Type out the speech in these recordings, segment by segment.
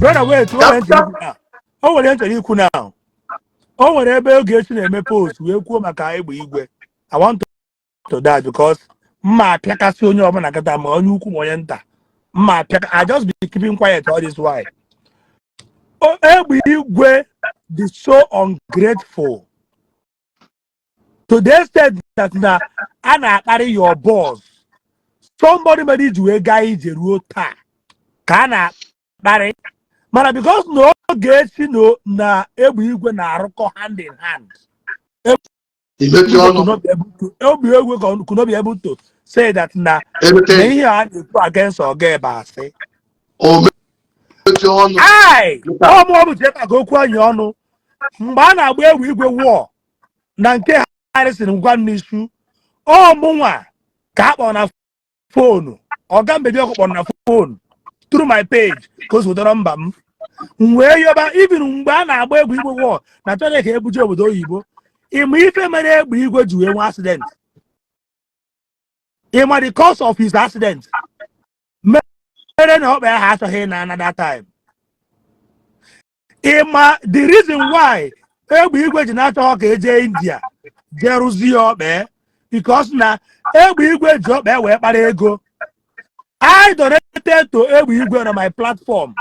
Brother, wait, o nwere ntị ikwu na o nwere ntị ikwu na o nwere ebe Ogechi na-eme post wee kwuo maka egbe igwe. I want to that because mma apịakasị onye ọbụla kịta, ma onye ukwu ma onye nta, mma apịaka. I just be keeping quiet all this while. Egbe igwe dị so ungrateful to the extent that na a na-akparị your boss, somebody mere iji wee gaa ije ruo taa ka a na-akparị, mana because na Ogechi na egbe igwe na-arụkọ hand in hand, imechi Igwe ọnụ. Could not be able to, Egbe Igwe could not be able to say that na Emete. na ihe a na-ekwu against Oga ebe asị. O mechie ọnụ. Ai, ọmụ bụ jee ka okwu anyị ọnụ mgbe a na-agba egbe igwe wụọ na nke Harrison ngwa n'isu ọmụnwa ka a kpọrọ na phone. Ọga mbebi ọkụ kpọrọ na phone through my page ka o si wetara mba m. M wee yọba. Even mgbe a na-agba egbe igwe wụọ na chọrọ ka ebuje obodo oyibo, ịma ife mere egbe igwe ji wee nwee accident? Ịma the cause of his accident mere na ọkpa ya ha achọghị ịna ana that time? Ịma the reason why egbe igwe ji na-achọghọ ka ejee India jee rụzie ọkpa? Because na egbe igwe ji ọkpa wee kpara ego. I donated to egbe igwe na my platform.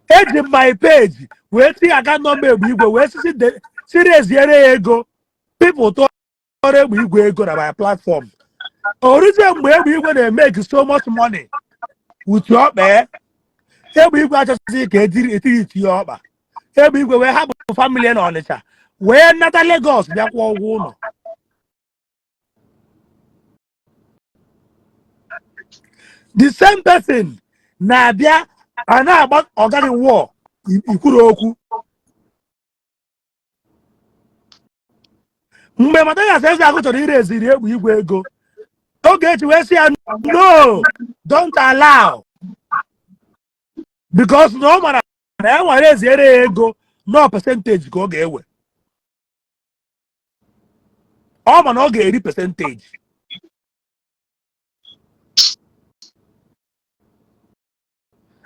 Eji m my page wee tinye account number egbe igwe wee siri eziere ya ego. People tụọrọ egbe igwe ego na my platform. Oruzie mgbe egbe igwe na-emeke so much money with ọkpa, egbe igwe achọsịghị ka etiri etiri itinye ọkpa. Egbe igwe wee hapụ family na Ọnịcha wee nata Lagos bịa kwụọ ụgwọ ụlọ. The same person na-abịa a na-agba ọgaghị wọọ ikwuru okwu mgbe Mathias Ezeaku chọrọ ire eziri egbe igwe ego. Ogechi wee sị ya, "No, don't allow," because na ọ mara na ya nwere eziere ya ego no percentage ka ọ ga-ewe. Ọ ma na ọ ga-eri percentage.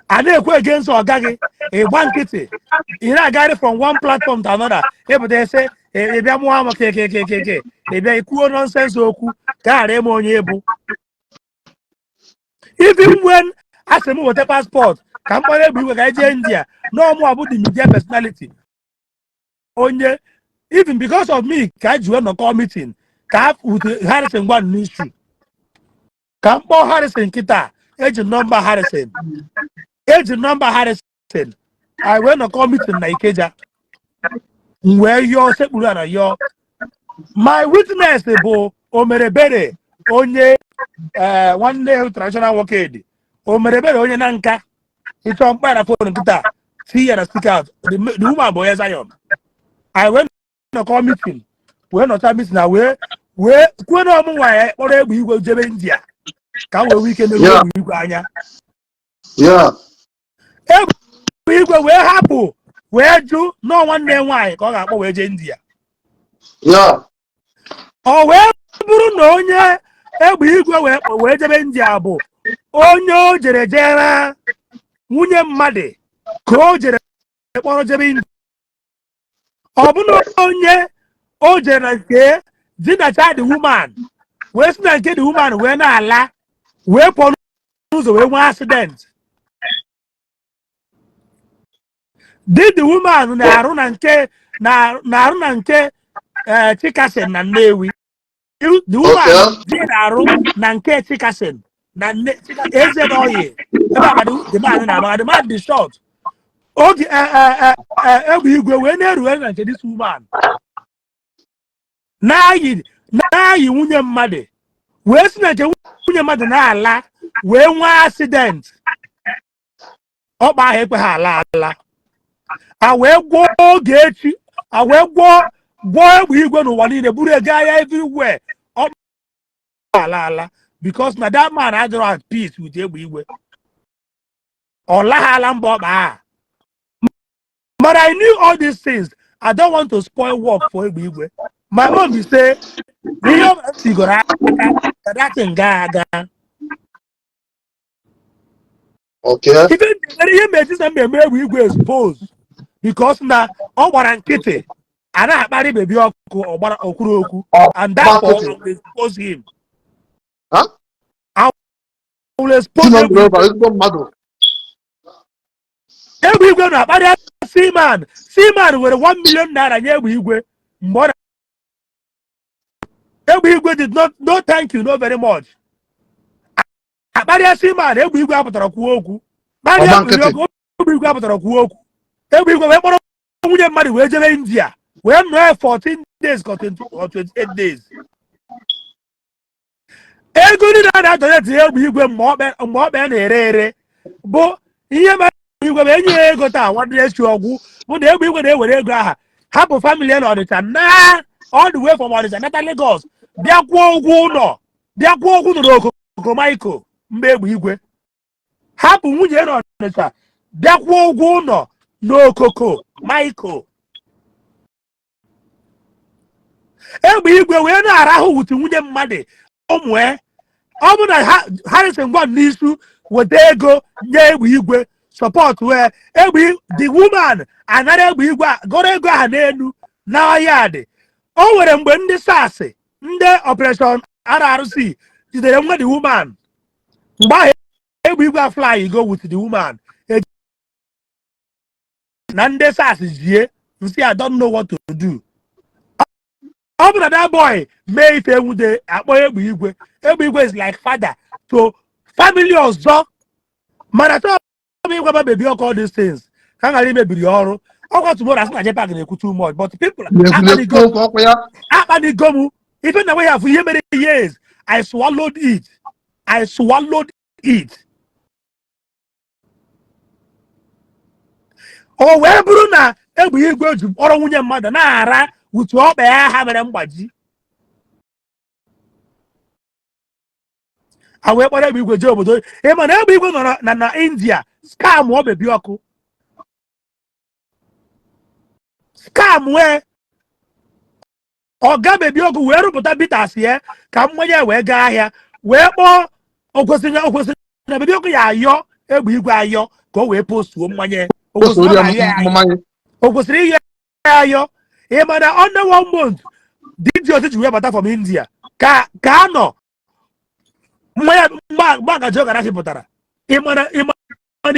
A na-ekwu against ọga gị, ịgba nkịtị, ị na-agagharị from one platform to another. Ịpụta ese, ị bịa mụọ amụ kekekekeke, ị bịa ikwuo nonsense okwu ka a ghara ịma onye ịbụ. Even when a sị m weta passport ka m kpọrọ egbe igwe ka anyị jee India, na ọmụ abụ the media personality onye, even because of me ka a ji wee nọkọ meeting ka with Harrison gwa n'ishu ka m kpọọ Harrison kịta. Eji nọmba Harrison, eji nọmba Harrison. Anyị wee nọkọ meeting na Ikeja. M wee yọọ, sekpuru ala yọọ. My witness bụ Omerebere, onye nwanne traditional nwoke dị Omerebere, onye na nka ịchọ mkpa na phone nkịta see ya na speak out. The woman bụ onye Zion. Anyị wee nọkọ meeting, wee nọcha meeting na wee kwuo na ọmụ nwaanyị kpọrọ egbe igwe jebe India ka m wee nwee ike meruo egbe igwe anya. Egbe igwe wee hapụ wee jụ nọọ nwanne nwaanyị ka ọ ga-akpọ wee jee India. Ọ wee bụrụ na onye egbe igwe wee jebe India bụ onye o jere jere nwunye mmadụ ka o jere kpọrọ jebe India. Ọ bụ na onye o jere na nke dinacha the woman, wee si na nke the woman wee na-ala, wee pụọ n'ụzọ wee nwee accident. Di the woman na-arụ na nke na-arụ na nke Chikason na Nnewi. The woman di na-arụ na nke Chikason na eze na oyi ebe a ka the man na-agba. The man dị short. Oge egbe igwe wee na-eruwe na nke this woman na-ayị nwunye mmadụ, wee si na nke nwunye mmadụ na-ala, wee nwee accident. Ọkpa ahụ ekweghị ala ala. A wee gwọọ Ogechi, a wee gwọọ egbe igwe n'ụwa niile, buru ego ahịa everywhere. Ọkpa ala ala because na that man adịrọ at peace with egbe igwe. Ọ laghala mba ọkpa ahụ. But I knew all these things. I don't want to spoil work for egbe igwe. My own be say ihe ọ bụla m tigoro aka ka that thing gaa aga. Ife mere ihe meji na mmemme Egbe Igwe expose because na ọ gbara nkịtị a na-akparị Baby Ọkụ, ọ gbara okwuru okwu and therefore I will expose him. Huh? I will expose Egbe Igwe. Ezigbo mmadụ. Egbe Igwe na-akparị Seaman. Seaman were 1 million naira nye Egbe Igwe mgbe ọ na Egbe Igwe did not no thank you no very much. Akparịa Seaman, Egbe Igwe apụtara kwuo okwu. Kparịa Ọgba nkịtị. Egbe Igwe apụtara kwuo okwu. Egbe Igwe wee kpọrọ nwunye mmadụ wee jebe India wee nọọ ya 14 days ka 20 or 28 days. Ego niile a na-adọnye tinye Egbe Igwe mgbe ọkpa na-ere ere bụ ihe mere Egbe Igwe bụ enye ya ego taa nwanne echi ọgwụ bụ na Egbe Igwe na-ewere ego aha hapụ family ya na Ọnịcha na all the way from Ọnịcha nata Lagos bịa kwụọ ụgwọ ụlọ, bịa kwụọ ụgwọ ụlọ n'Okoko Michael. Mgbe Egbe Igwe hapụ nwunye ya n'Ọnịcha bịa kwụọ ụgwọ ụlọ n'Okoko Michael, Egbe Igwe wee na-arahụ wuti nwunye mmadụ ụmụ ya. Ọ bụ na Harrison gwa n'isu weta ego nye Egbe Igwe support wee Egbe the woman anara Egbe Igwe gọrọ ego ahụ n'elu n'ọhịa dị. O nwere mgbe ndị SARS, ndị Operation RRC jidere nwa the woman. Mgbe ahụ Egbe Igwe fly go with the woman na ndị SARS jie nsị, I don't know what to do. Ọ bụ na that boy mee ife enwude akpọ Egbe Igwe. Egbe Igwe is like father to family ọzọ, mana chọọ m ịgwa Baby Ọkụ all these things ka m ghara imebiri ọrụ ọkwa tomorrow asị na JPAC na-ekwu too much, but people na-ekwu okwu ọkwa ya. Akpanigo m ife na nweghị afụ ihe mere years. I swallowed it, I swallowed it. O wee bụrụ na Egbe Igwe ji kpọrọ nwunye mmadụ na-ara utu ọkpa ya ha mere mgbaji a wee kpọrọ Egbe Igwe jee obodo. Ị ma na Egbe Igwe nọ na India scam ọ Baby Ọkụ scam wee ọga Baby Ọkụ wee rụpụta bitters ya ka mmanya wee gaa ahịa wee kpọọ okwesịrị na Baby Ọkụ ya ayọ Egbe Igwe ayọ ka o wee postuo mmanya o kwesịrị ọ ga-ayọ ya ayọ. Mmanya. O kwesịrị ịyọ ya ayọ. Ị ma na under one month DJ ji wee bata from India ka a nọ mmanya mgbagaji ọgarachi pụtara. Ị ma na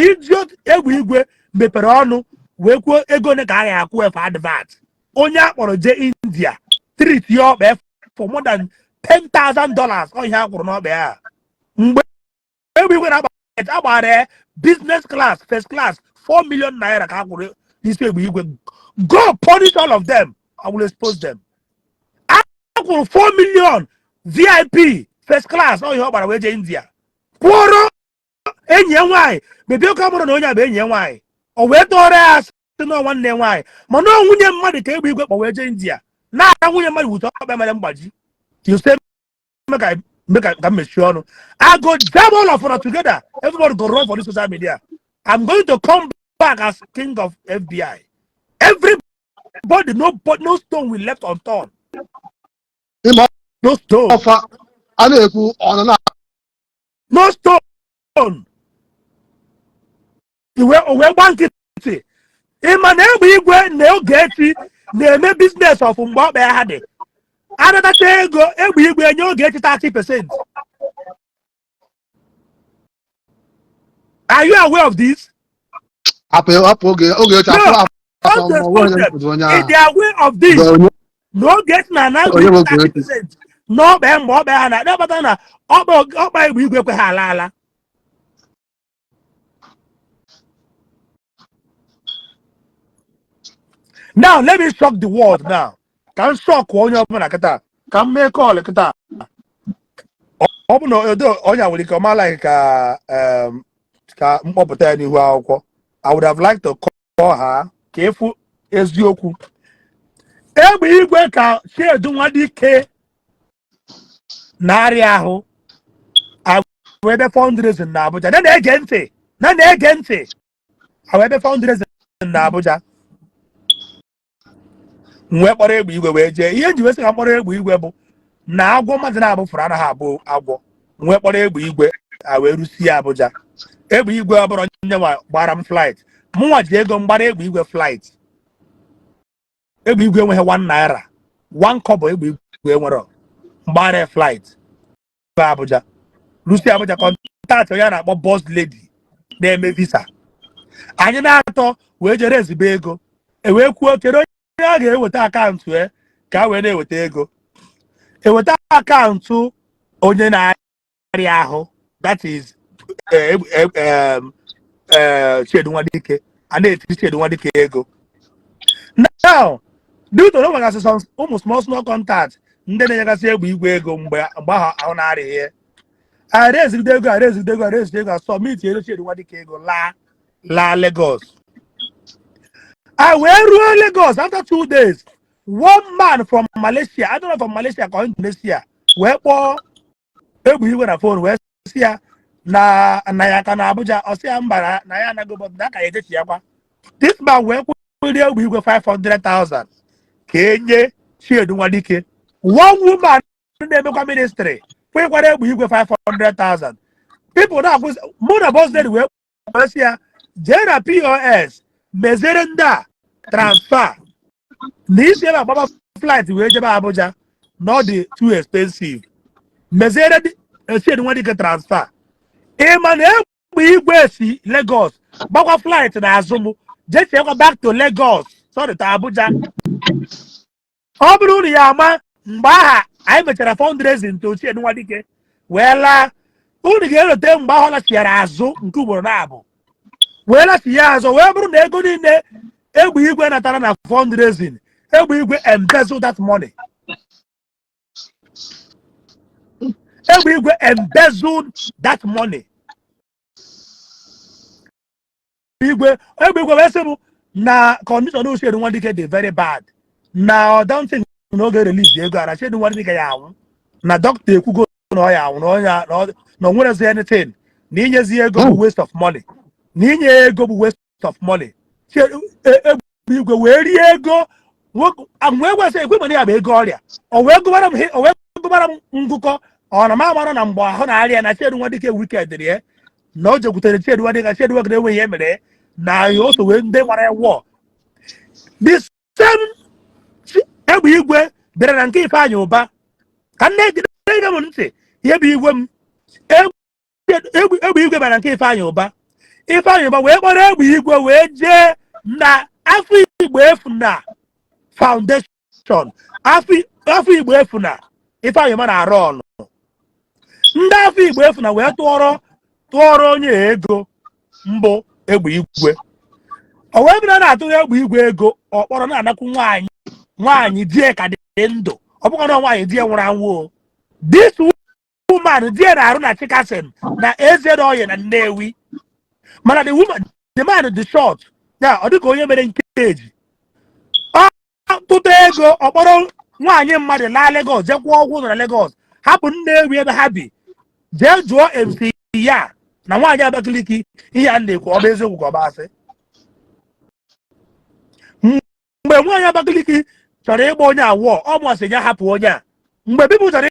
idiot Egbe Igwe mepere ọnụ wee kwuo ego ole ka a ga-akwụ efe advert onye a kpọrọ jee India treat ya ọkpa for more than $10,000. Ọ ihe a kwụrụ n'ọkpa ya mgbe Egbe Igwe na-agba agbara ya business class, first class, 4 million naira ka a kwụrụ n'isi Egbe Igwe. Go punish all of them. I will expose them. A kwụrụ 4 million VIP first class. Ọ ihe ọ gbara wee jee India kwụọrọ enyi ya nwaanyị Baby Ọkụ mụrụ na onye a bụ enyi ya nwaanyị. O wee tọrọ ya asị na nwanne ya nwaanyị, mana ọ nwunye mmadụ ka Egbe Igwe kpọ wee jee India na-ara nwunye mmadụ wute ọkpa mere mgbaji. You say make I ka m mechie ọnụ. I go jam all of una together. Everybody go run for this social media. I'm going to come back as king of FBI. Everybody, no, no stone will left unturned. Ịma No stone. Ọfa a na-ekwu ọ nọ na No stone. Iwe o wee gba nkịtị. Ịma na Egbe Igwe na Ogechi na-eme business of mgbe ọkpa ya ha dị anatacha ego Egbe Igwe enye Ogechi 30%. Are you aware of this? Hapụ hapụ oge Ogechi No. hapụ hapụ ma onwe onye kwudo onye Is ahụ they aware of this? Onye Na Ogechi na-ana Egbe onye Igwe bụ Ogechi? 30% n'ọkpa ya mgbe ọkpa ya ha na-akpata na ọkpa Egbe Igwe ekweghị ala ala. Now let me shock the world now. Ka m shock onye ọbụla kịta, ka m mee call kịta. Ọ bụ na odo onye a nwere ike ọma like ka mkpọpụta ya n'ihu akwụkwọ. I would have liked to call her ka ịfụ eziokwu. Egbe Igwe ka Chiedu Nwadike na-arịa ahụ wee ebe fundraising na Abuja na na-ege ntị na na-ege ntị wee ebe fundraising na Abuja m wee kpọrọ Egbe Igwe wee jee. Ihe nji wee sị ka m kpọrọ Egbe Igwe bụ na agwọ mmadụ na-abụ fụrụ anaghị abụ agwọ. M wee kpọrọ Egbe Igwe A wee rusie Abuja. Egbe Igwe, ọ bụrụ onye nwa gbara m flight, mụnwa ji ego m gbara Egbe Igwe flight. Egbe Igwe enweghị ₦1, 1 kobo. Egbe Igwe nwere mgbara flight ba Abuja, rusie Abuja, contact onye a na-akpọ Boss Lady na-eme visa. Anyị na-atọ wee jere ezigbo ego, e wee kwuo kedu onye a ga-eweta account e ka a wee na-eweta ego, eweta account onye na-arịa ahụ, that is Chiedu Nwadike. A na-etiri Chiedu Nwadike ego. Now, due to na o nwegasị some ụmụ small small contact ndị na-enyegasị Egbe Igwe ego mgbe mgbe ahụ na-arịa ihe, arezigide ego, arezigide ego, arezigide ego, submit ego Chiedu Nwadike, ego laa laa Lagos. I wee ruo Lagos after 2 days, one man from Malaysia, I don't know, from Malaysia ka Indonesia, wee kpọọ Egbe Igwe na phone, wee sị ya na ya ka na Abuja. Ọ sị ya mba, na ya anaghị, but na aka ya ejechi ya kwa. This man wee kwụrụ Egbe Igwe 500,000 ka enye Chiedu Nwadike. One woman na-emekwa ministry kwekwara Egbe Igwe 500,000. People na-akwụsị mụ na boss lady wee sị ya jee na POS meziere ndị a transfer, na isi ebe agbaba flight wee jebe Abuja na ọ dị too expensive. Meziere Chiedu Nwadike transfer. Ịma na Egbe Igwe si Lagos gbakwa flight n'azụ m jesiekwa back to Lagos, sorry, to Abuja. Ọ bụrụ na ya ama mgbe aha anyị mechara fundraising to Chiedu Nwadike wee laa, unu ga-elote mgbe ahụ lachiara azụ nke ugboro na-abụ wee lachi ya azụ, wee bụrụ na ego niile Egbe Igwe natara na fundraising, Egbe Igwe embezzle that money. Egbe Igwe embezzled that money. Egbe Igwe wee sị m na condition Chiedu Nwadike dị very bad, na ọ don't think na oge release ego a, na Chiedu Nwadike ya anwụ, na dọkịta ekwugo na ọ ya anwụ, na onye na o nwerezi anything, na inyezi ego bụ waste of money, na inye ego bụ waste of money. Egbe Igwe wee rie ego wee gwasị ekwe mana ya bụ ego ọrịa. O wee gụbara m ngụkọ. Ọ na m amara na mgbe ahụ na-arịa na Chiedu Nwadike wicked ya, na o jekwutere Chiedu Nwadike, Chiedu Nwadike enweghị ihe mere na ya, o so wee ndị gbara ya wọ. The same Egbe Igwe bịara na nke Ifeanyị Ụba ka nne ege m ntị. Ihe bụ igwe m, Egbe Igwe bịara nke Ifeanyị Ụba. Ifeanyị Ụba wee kpọrọ Egbe Igwe wee jee na Afọ Igbo Efu na foundation Afọ Igbo Efu na Ifeanyị Ụba na-arụ ọnụ. Ndị Afọ Igbo Efu na wee tụọrọ onye ego mbụ Egbe Igwe. O wee bịara na-atụrụ Egbe Igwe ego, ọ kpọrọ na-anakwu nwaanyị, nwaanyị die ka dị ndụ. Ọ bụkwa na nwaanyị die nwụrụ anwụ o. This woman die na-arụ na Chikason na Eze Oyi na Nnewi, mana the woman, the man dị short ya, ọ dịka onye mere nkeji. Ọ tụta ego, ọ kpọrọ nwaanyị mmadụ laa Lagos, jee kwụọ ụgwọ ụlọ na Lagos, hapụ Nnewi ebe ha bi. Jee jụọ MC ya na nwaanyị Abakaliki ihe a na-ekwu, ọ bụ eziokwu ka ọ bụ asị? Mgbe nwaanyị Abakaliki chọrọ ịgba onye awọ, ọ mụasị ya hapụ onye a. Mgbe people chọrọ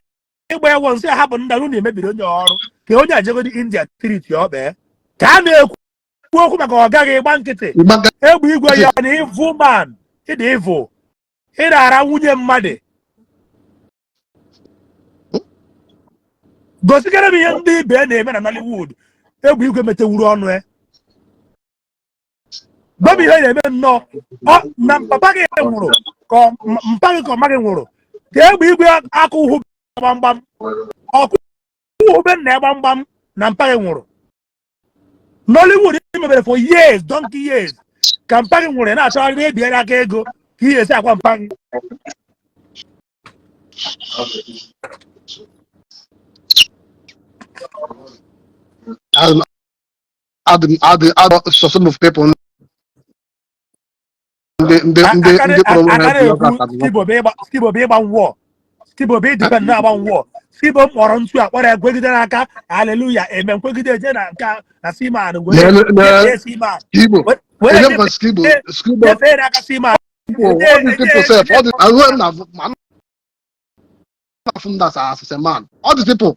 ịgba ya wọ, nsị ya hapụ ndị unu emebiri onye ọrụ, ka onye a jegodi India treat ya ọkpee, ka a na-ekwu okwu maka ọ gaghị ịgba nkịtị. Ịgba nkịtị. Egbe Igwe ya na evil man, ịdị evil, ị na-ara nwunye mmadụ. Gosikere m ihe ndị ibe na-eme na Nollywood Egbe Igwe metewuru ọnụ ya. Gwa m ihe na-eme nnọọ. Na papa gị nwụrụ ka mpa gị ka ọma gị nwụrụ, ka Egbe Igwe akụ hụ gbamgbam, ọkụ hụ be nna ya gbamgbam na mpa gị nwụrụ. Nollywood mebere for years, donkey years, ka mpa gị nwụrụ, na-achọgharị na-ebighara aka ego ka ihe esi akwa mpa gị. Adị so some of people ndị aka ndị kpọrọ onwe ha aka na-ekwu bloggers and Skibo bụ ịgba, Skibo bụ ịgba nwụọ, Skibo bụ idepend na-agba nwụọ. Skibo mkpọrọ ntu a kpọrọ ekwegide n'aka haleluya eme nkwegide eje na nke na seaman were nyefee seaman Skibo were onye bụkwa Skibo? Skibo nyefee n'aka seaman. All these people sef, all the ahụ na ma na afụ ndị as a man, all these people.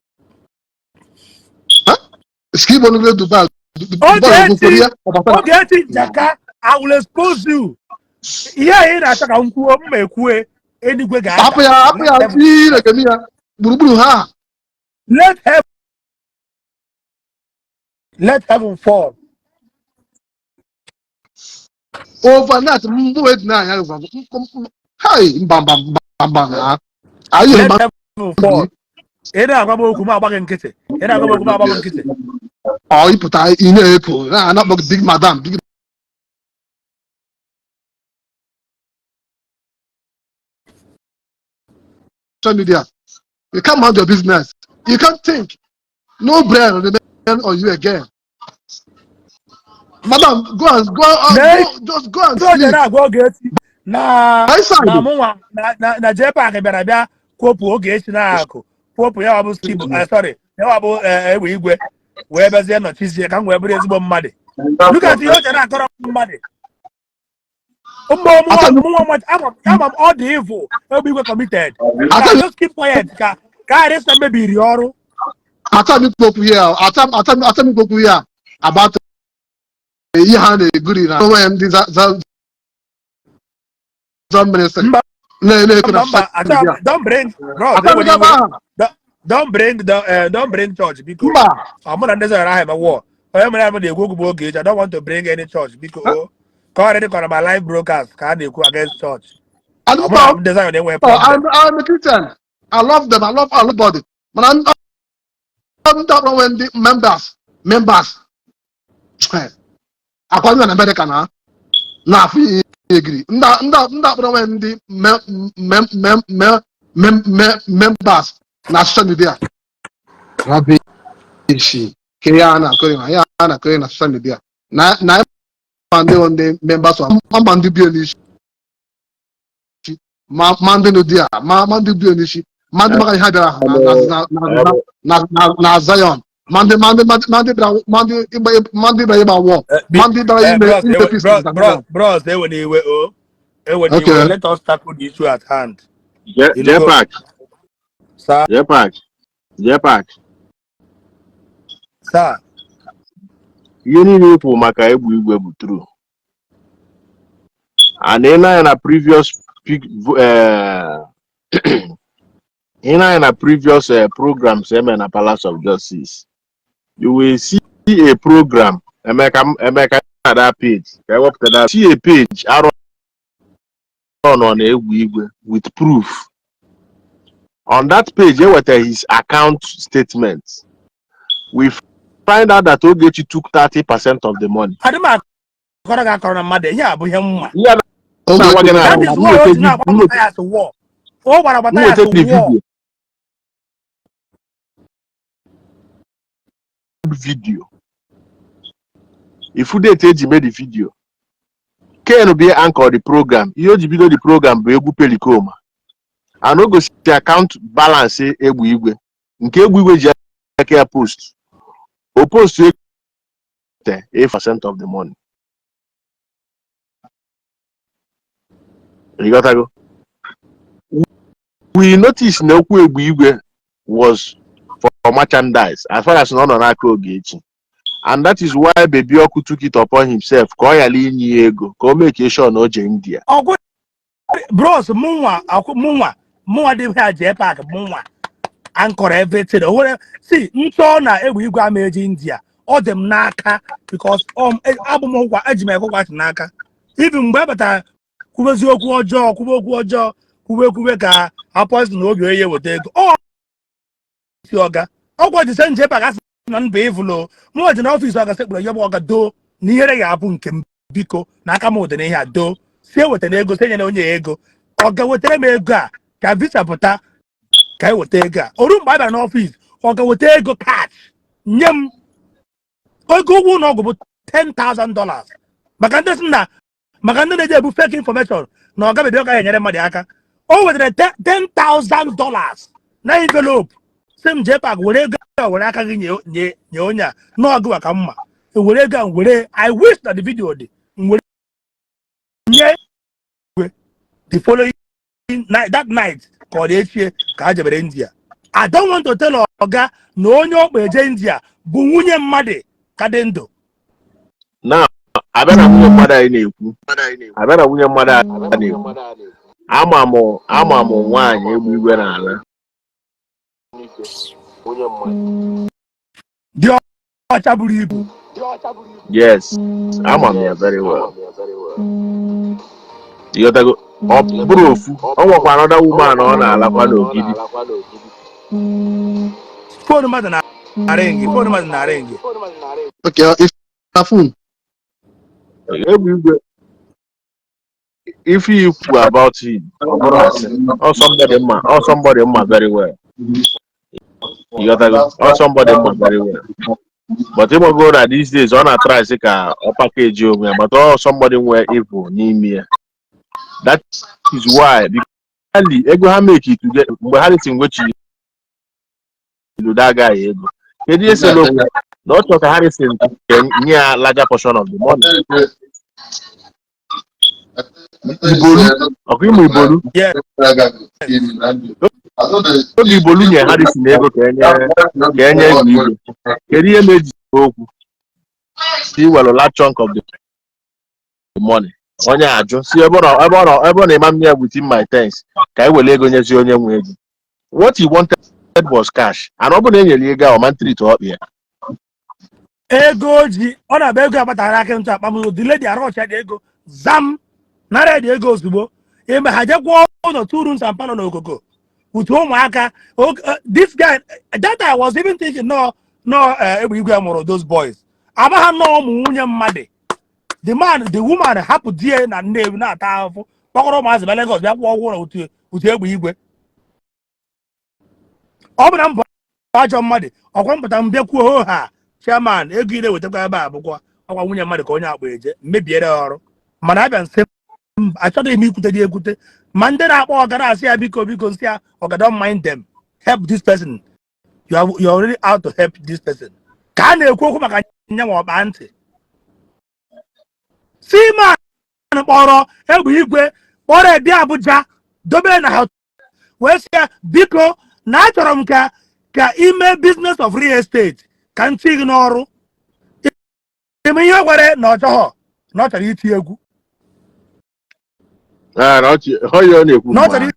Huh? Skibo nugide Dubai, Dubai Ogechi, okwukwere ya ọbata. Ogechi Njaka, I will expose you. Ihe a ị na-achọ ka m kwuo, m ma ekwue, eluigwe ga-ada. Hapụ ya, hapụ ya. Let heaven, Chineke m, ya gburugburu ha. Let heaven fall. Overnight mbụ wee dị n'anya, hai, mba, mba, mba, mba, na anyị Let mba. heaven fall. Ị na-agwa m okwu, m agba gị nkịtị. Ị na-agwa m okwu, m agba gị nkịtị. Ọ ịpụta, ị na-eko na-anakpọ gị big madam, big social media. You can't mind your business, you can't think, no brain remain on you again. Madam, go and go and Lee go, just go and ndị oje sleep. Na-agwa Ogechi na My side. Na mụnwa na JPAC bịara bịa kwopụ Ogechi na-akụ kwopụ ya bụ Skibo, sorry, ya bụ egbe igwe wee bịazie nọchizie ka m wee bụrụ ezigbo mmadụ. Look at ihe o chere akọrọ mmadụ mba. Mụnwa ama m ọ dị evil egbe igwe committed. Ata just keep quiet ka ghara ịsị na mebiri ọrụ. Ata m ikwu okwu ya, ata m ikwu okwu ya about ihe ha na-eguri na onwe ya, ndị za ministry Mba. na-ekwu na Mba, mba. social media. Achọ don't bring bros. Ata m ewere gaba iwe. ahụ. Don't bring church, biko. Mba. Ọ mụ na ndị zọrọ ahụ eme war. Onye mere m na-ekwu okwu bụ Ogechi. I don't want to bring any church, biko o. Ka ọ ghara ịdị ka na my live broadcast ka a na-ekwu against church. Ọ mụ na Adịkwa ndị Zion enweghị Oh, problem. I'm a Christian. I love them. I love everybody. Mana ndị ọkpọrọ nwere ndị members akwa ndị na America na na-afụ ihe egiri ndị akpọrọ nwere ndị members na social media, rubbish ka ihe a na-akọrị na ihe a na-akọrị na social media na ma ndị bụ ndị members of ma ndị bi n'isi ma ndị nụ di a ma ndị bi n'isi ma ndị maka ihe ha bịara ha na Zion, ma ndị bịara ma ndị bịara ịgba war, ma ndị bịara ime Bros, ime peace bros, na bros, Zion. Bros, ewe n'iwe o, ewe n'iwe. Okay. Let us tackle the issue at hand. J Park. Sir. J Park, J Park. Sir. Ihe niile ikwu maka egbe igwe bụ true. And ị na-anya na previous pic, ị na-anya na previous programs eme na Palace of Justice, you will see a program Emeka Emeka na that page ka ewepụta that, see a page arụ nọ na egwu igwe with proof. On that page eweta his account statement. We find out that Ogechi took 30% of the money. Adị m akọrọ gị akọrọ na mmadụ, ihe a bụ ihe mma. Ihe a na-agwa gị na That is why o ji na-agba Matthias war. O gbara Matthias nweta the war. Video ifu date eji mee the video. Ken bụ anchor the program. Ihe o ji bido the program bụ egwu Pelikoma, and o gosi account balance egbe igwe nke egbe igwe ji aka ya post. O post 8% of the money. You got go. We notice na okwu egbe igwe was for merchandise as far as na ọ nọ n'aka Ogechi, and that is why Baby Oku took it upon himself ka ọ ghara inye ya ego ka o make sure na o jee India. Ọgwụ bros, mụnwa mụnwa dị ha jee park, mụnwa ankọrọ everything. O nwere si nchọ na egbe igwe ama eji India, ọ dị m n'aka because abụ m ụkwa eji m ekwekwa n'aka. Even mgbe e batara kwubezi okwu ọjọọ, kwube okwu ọjọọ, kwube kwube ka apọsị na oge onye weta ego ọ si ọga ọgwụ ji nje park asị na mba ịvụlo mụnwa ji n'ọfịs ọga sekpụrụ ya bụ ọga doo na ihere ga-abụ nke m, biko, na aka m dị n'ihe a, doo si eweta na ego si enye onye ya ego. Ọ ga-wetara m ego a ka visa pụta ka eweta ego a. Oru mgbe a bịara n'ọfịs, ọ ga-weta ego cash nye m. Ego ụgwọ ụlọ ọgwụ bụ $10,000 maka ndị sị na maka ndị na-eji ebu fake information na ọ gabebi ọ gaghị enyere mmadụ aka. O wetara $10,000 na envelope, sị m jee park were ego a, were aka gị nye onye a n'ọgụ ka mma were ego a were. I wish na the video dị m were nye the following night, that night ka ọ dị echie ka ha jebere India. I don't want to tell Ọga na onye ọkpa eje India bụ nwunye mmadụ ka dị ndụ. Na abịa na nwunye mmadụ anyị na-ekwu, abịa na nwunye mmadụ anyị na-ekwu, ama m nwaanyị egbe igwe n'ala. Dị ọcha, buru ibu. Yes, ama m ya very well. Ịghọtago? Ọ bụrụ ofu, ọ nwekwa another woman ọ na-alakwa n'Ogidi. Phone mmadụ na-aring, phone mmadụ na-aring. Okay, if na phone. Egbe igwe, ife ikwu about him, ọ bụrụ asị, ọ somebody mma, ọ somebody mma very well. Ịghọtago? Ọ somebody mma very well, but ịgbago na these days ọ na-try sị ka ọ package onwe ya, but ọ somebody nwee evil n'ime ya. That is why, because ego ha make it together, mgbe Harrison wechiri that guy ego, kedu ihe sere okwu na ọ chọrọ ka Harrison nye ya larger portion of the money? Ibolu ọkụ ịmụ Ibolu. Yes. Oge Ibolu nye Harrison ego ka enye ego igwe, kedu ihe meji okwu si were large chunk of the money? Onye ajụ si ebe ọ na-ema m ya within my tens ka e were ego nyezi onye nwe ego. What he wanted was cash, and ọ bụrụ na e nyere ya ego ahụ, ọma treat ọkpị ya. Ego ji ọ na-abịa, ego akpatara aka ntụ akpamụzụ. The lady arọcha dị ego zam, nara dị ego ozugbo eme ha jekwuo ụlọ, two rooms and parlour n'Ogogo with ụmụaka. This guy that I was even thinking, no, egbe igwe mụrụ those boys, ama ha nnọọ ụmụ nwunye mmadụ. The man, the woman hapụ di ya na Nnewi na-ata ahụhụ, kpọkọrọ ụmụazị bịa Lagos, bịa kwụọ ụgwọ ụlọ otu egbe igwe. Ọ bụ na mbụ ajọ mmadụ ọkwa mpụta m bịakwuo ho ha, chairman, ego ị na-ewetakwa ebe a bụkwa ọkwa nwunye mmadụ ka onye akpa eje mebiere ya ọrụ. Mana abịa nsị mba, achọghị m ikwute dị ekwute, ma ndị na-akpọ ọga na-asị ya, biko, biko, nsị ya, ọga, don't mind them, help this person. You are already out to help this person. Ka a na-ekwu okwu maka nyanwa ọkpa ntị, Seaman kpọrọ egbe igwe, kpọrọ bịa Abuja, dobe na ha, wee sị ya, biko, na achọrọ m ka ime business of real estate, ka m tinye gị n'ọrụ. Ime ihe o gwara na ọ chọghọ, na ọ chọrọ iti egwu. Ah, na ọchị ọ ya ọ na-ekwu Na ọ mgbe chọrọ ahụ.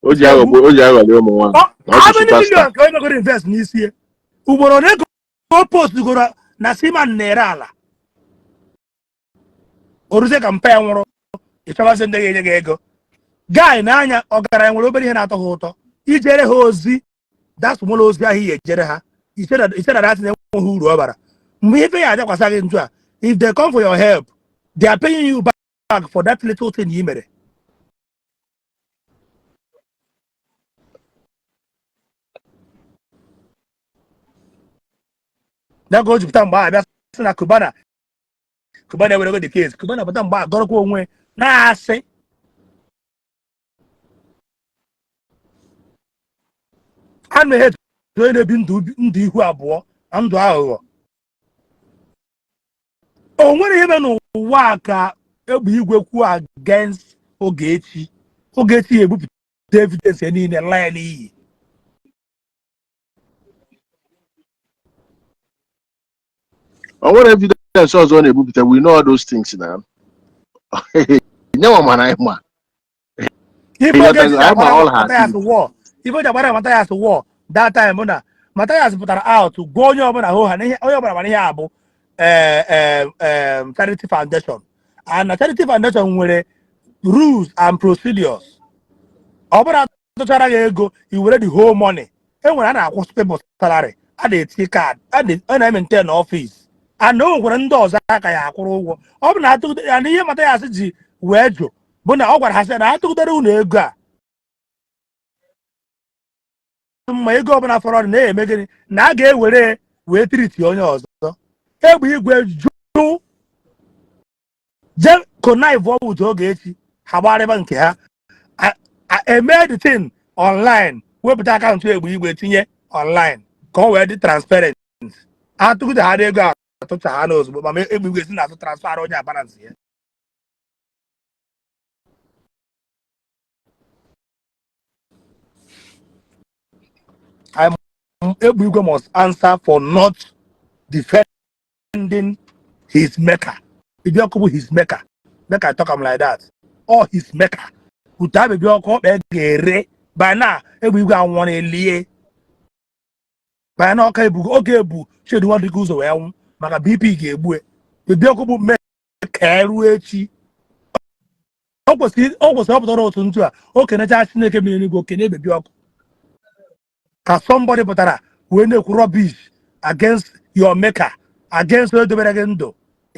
O ji aghọgbu, o ji aghọrị ụmụ nwaanyị na ọ How bụ many superstar. million ka onye megoro invest n'isi ya? Ugboro ole ka o post goro na Seaman na-ere ala? O ruzie ka mpe ya nwụrụ, ịchọbazi ndị ga-enye gị ego. Guy n'anya ọgaranya nwere obere ihe na-atọ ha ụtọ, ijere ha ozi. That's nwere ozi ahụ ihe ejere ha ise na dat na-enweghị uru ọ bara. Mgbe ife ya adakwasa gị ntu a, if they come for your help, they are paying you back for that little thing i mere. Ya ka o jupụta mgbe ahụ abịa sị na Cubana, Cubana ewerego the case. Cubana pụta mgbe a gọrọkwa onwe na-asị a na onye na-ebi ndụ ihu abụọ na ndụ aghụghọ. O nwere ihe mere n'ụwa a ka egbe igwe kwuo against Ogechi. Ogechi ya ebupụta evidence ya niile, laa ya n'iyi. O nwere evidence ọzọ ọ na-ebupụta? We know all those things na nyenwa, mana anyị ma Ife Ogechi ji Anyị ma agbara all her Mathias war, ife o ji agbara Mathias war that time bụ na Mathias pụtara out gwa onye ọbụla hụ ha na ihe onye ọbụla mara ihe a bụ charity foundation, and na charity foundation nwere rules and procedures. Ọ bụrụ atụchara gị ego, i were the whole money. E nwere a na-akwụ people salary, a na-eti card, a na-maintain office, and o nwekwara ndị ọzọ aka ya akwụrụ ụgwọ. Ọ bụ na atụgide ya na ihe Mathias ji wee jụ bụ na ọ gwara ha sị na atụgidere unu ego a mma, ego ọbụla fọrọ na-eme gịnị na a ga-ewere wee treat onye ọzọ. Egbe igwe jụ, je connive with Ogechi, ha gbarịba nke ha. Eme the thing online, wepụta account egbe igwe tinye online ka ọ wee dị transparent. Atụgide ha ego a atụcha ha n'ozugbo, ma egbe igwe si na-atụ transfer onye a balance ya. Egbe Igwe must answer for not defending his maker. Baby Ọkụ bụ his maker. Make I talk am like that. All his maker. Without Baby Ọkụ, ọkpa ga-ere. By now, Egbe Igwe anwụọ na-elie. By now, ọka ebu oge ebu Chinedu Nwadike ụzọ wee nwụ maka BP ga-egbu. Baby Ọkụ bụ maker ruo echi. O kwesịrị ọpụtara otu ntu a o kenecha Chineke mere n'igwe, okene Baby Ọkụ ka somebody pụtara wee na-ekwu rubbish against your maker, against onye dobere gị ndụ,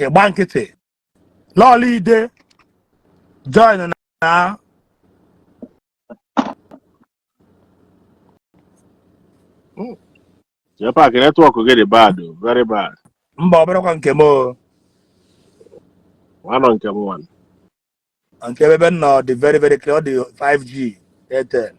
ịgba nkịtị. Lọọlọ Ide join na. Jepak, network gị dị bad o, very bad. Mba, ọ bụrụkwa nke m o. Nwanọ nke m nwanne. Nke ebe m nọ dị very very clear, ọ dị 5G Airtel.